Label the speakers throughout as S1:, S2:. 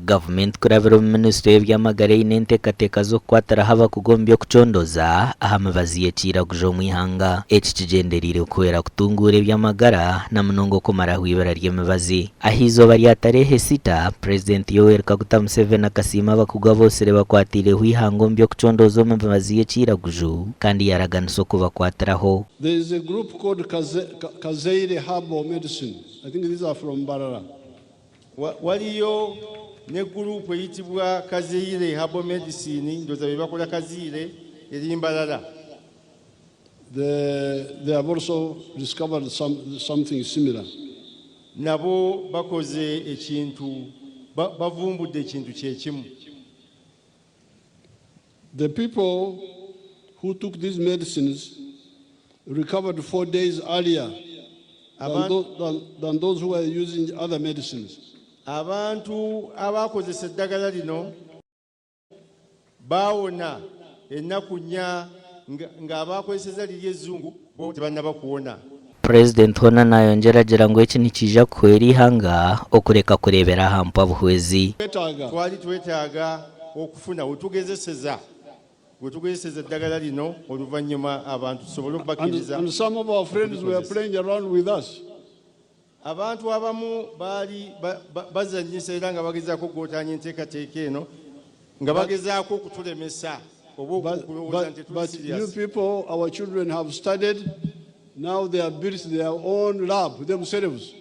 S1: Gavumenti kurabira omu minisitule y'eby'amagara eine enteekateeka z'okukwatiraho abakugu omu by'okucondooza aha mibazi y'ekiiraguju omu ihanga. Eki kigyendereire kuhwera kutunguura eby'amagara na munonga okumaraho eibura ry'emibazi. Aha izooba rya tarehe sita, Purezidenti Yoweri Kaguta Museveni akasiima abakugu aboosire bakwatiireho eihanga omu by'okucondooza omu mibazi y'ekiiraguju kandi yaaraganisa okubakwatiraho.
S2: There is a group called Kazaire Herbal Medicine, I think these are from Mbarara.
S3: Waliyo ne guruupu eyitibwa Kazaire Herbal Medicine, ndowooza be bakola Kazaire eri Mbarara.
S2: They have also discovered something similar.
S3: Nabo bakoze ekintu, bavumbudde ekintu kye kimu.
S2: The people who took these medicines recovered 4 days earlier than those who were using other medicines.
S3: Abantu abakozesa eddagala lino baawona ennaku 4 ng'abakozeseza liri ezzungu bo tebannaba kuwona.
S1: Purezidenti hoona nayongyera agira ngu eki nikiija kuhwera eihanga okureka kureebera aha mpa buhwezi.
S3: Twali twetaaga okufuna wetugezeseza wetugezeseza eddagala lino oluvannyuma abantu tusobole okubakkiriza.
S2: And some of our friends were playing around with us.
S3: Abantu abamu baali bazannyisa era nga bagezaako okugootaanya enteekateeka eno nga bagezaako okutulemesa oba okulowooza nti
S2: But you people, our children have studied. Now they have built their own lab themselves.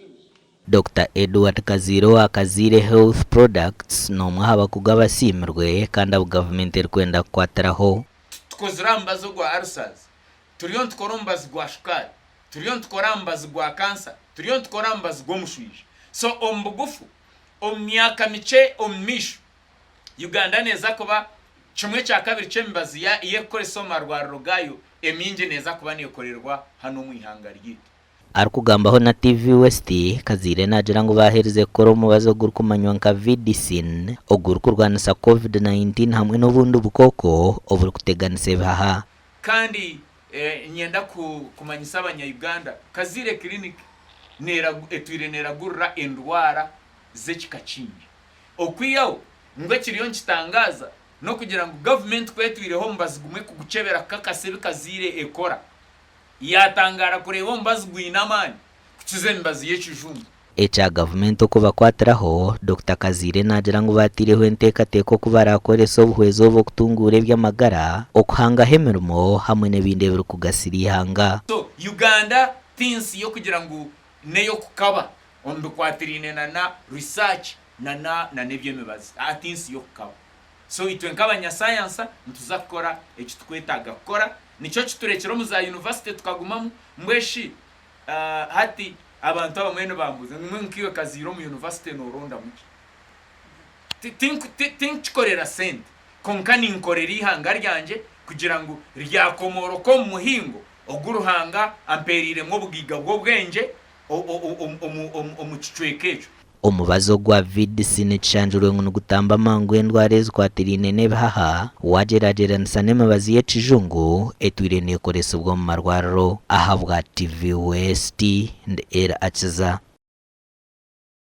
S1: Dr Edward Kazaire owa Kazaire Health Products n'omwe aha bakugu abasiimirwe kandi abu gavumenti erikwenda kukwatiraho.
S4: Tukozire aha mubazi ogwa ulcers, turiyo nitukora omubazi gwa shukaari, turiyo nitukora aha mubazi gwa kansa, turiyo nitukora aha mubazi gw'omushwija. So omu bugufu, omu myaka mikye omu maisho, Uganda neeza kuba kimwe kya kabiri ky'emibazi y'ekukoresa omu marwariro gaayo emingi neeza kuba neekorerwa hanu omu ihanga ryaitu.
S1: Arikugambaho na TV West, Kazaire naagira ngu baaherize kukora omubazi ogurikumanywa nka Vidicine ogurikurwanisa Covid-19 hamwe n'obundi bukooko oburikuteganisa ebihaha.
S4: Kandi niinyenda kumanyisa abanya-Uganda, Kazaire Clinic etwire neeragurira endwara z'ekika kingi. Okwihaho ngu ekiriyo nikitangaaza n'okugira ngu gavumenti ku etwireho omubazi gumwe kugukyebera kukakasa ebi Kazaire ekora, yaatangaara kureeba omubazi gwine amaani kukiza emibazi y'ekijungu.
S1: Ekya gavumenti okubakwatiraho, Dokita Kazaire naagira ngu baataireho enteekateeka oku baraakorese obuhwezi obu okutunguura eby'amagara, okuhangaho emirimo hamwe n'ebindi ebirikugasira eihanga.
S4: So Uganda ti nsi y'okugira ngu n'ey'okukaba omu bikwatiraine na na research na na na n'eby'emibazi. Aa ti nsi y'okukaba. So itwe nk'abanyasayansa nituza kukora eki tukwetaaga kukora. Nikyo kiturekire omu za yunivasite tukagumamu. Mbwenu shi hati abantu abamwe nibambuuza ngu mbwenu nkaiwe Kaziire omu yunivasite noorondamu ki? Tinkukikorera sente kwonka ninkorera eihanga ryangye kugira ngu ryakomooroka omu muhingo ogu Ruhanga ampeereiremu obugaiga bw'obwengye omu kicweka ekyo.
S1: Omubazi ogwa VDC nikishanjurwe ngu nigutamba mangu endwara ezikwatiraine n'ebihaha wagyeragyeranisa n'emibazi y'ekijungu etwire nekoresibwa omu marwariro. Ahabwa TV West, ndi Elly Akiza.